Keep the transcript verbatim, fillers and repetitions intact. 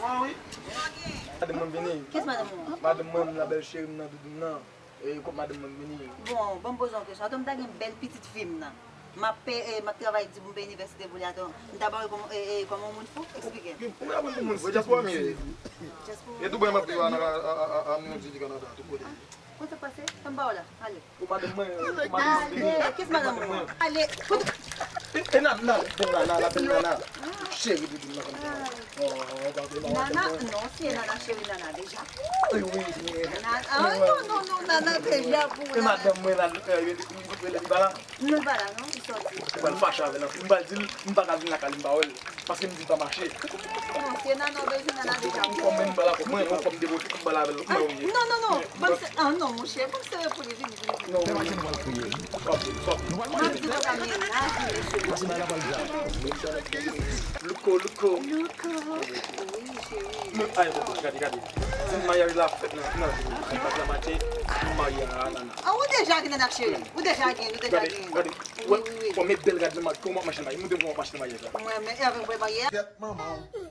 Ah wi. Madanm mwen vini. Kiyès madanm ou an? Madanm mwen, la belle chérie m nan, doudoum nan. E kot madanm mwen vini? Bon, ban m poze yon kesyon. Atò, m ta gen bèl pitit fi m nan. M ap, eh, eh, m ap travay di pou m peye inivèsite pou li. Atò, m ta ba w kòm, eh, eh, kòm yon moun fou? Eksplike m. Ou ka pran pou moun fou, dyaspora m ye. Dyaspora. E tou bon, m ap viv a, a, a, a, a New York City, Kanada, tout kote. Kote pase? Tann ba w la. Ale. Ou madanm mwen, ou madanm mwen. Ale, kiyès madanm mwen? Ale. E, e Nana, bèl Nana, la bèl Nana. Cheri doudou m nan konn sa. Oh, gade madanm mwen. Nana, non, si e Nana cheri Nana deja. Wi, wi, wi. Nana, ah, non, non, non, Nana deja pou Nana. E madanm mwen la, eh, li, li, li, li pa la? Non, li pa la, non, li sòti. Ou pral fache avè l anpil. M pral di l, m pa ka vin lakay li, m pa wè l. Paske m di l pa mache. Non, si e Nana w bezwen, Nana deja. Ou kòm menm bala pou mwen, ou kòm devote, m bala avè l, mwen ou ye. Non, non, non. Ban m se, ah, non, monchè, ban m sere pou li, vini, vini, vini. Non, non, non. Fè mache nou pral kriye. Fòk, fòk. Nou pral mache. M ap di bagay mennaj li, mesye. Pase bay la pral grav. Louko, Louko. Louko. Wi, cheri. Men, ay, bon, gade, gade. Di m maryaj la fèt nan, nan jou. Ay, pa dramate, m marye a Nana. Ah, ou deja gen Nana, cheri. Ou deja gen, ou deja gen. Gade, gade. Wi, wi, wi. Fò m met bèl rad nan ma-, kòman w ap mache nan maryaj? Montre m kòman w ap mache nan maryaj la. Mwen, men, e avè mwen marye a? Kèt manman w.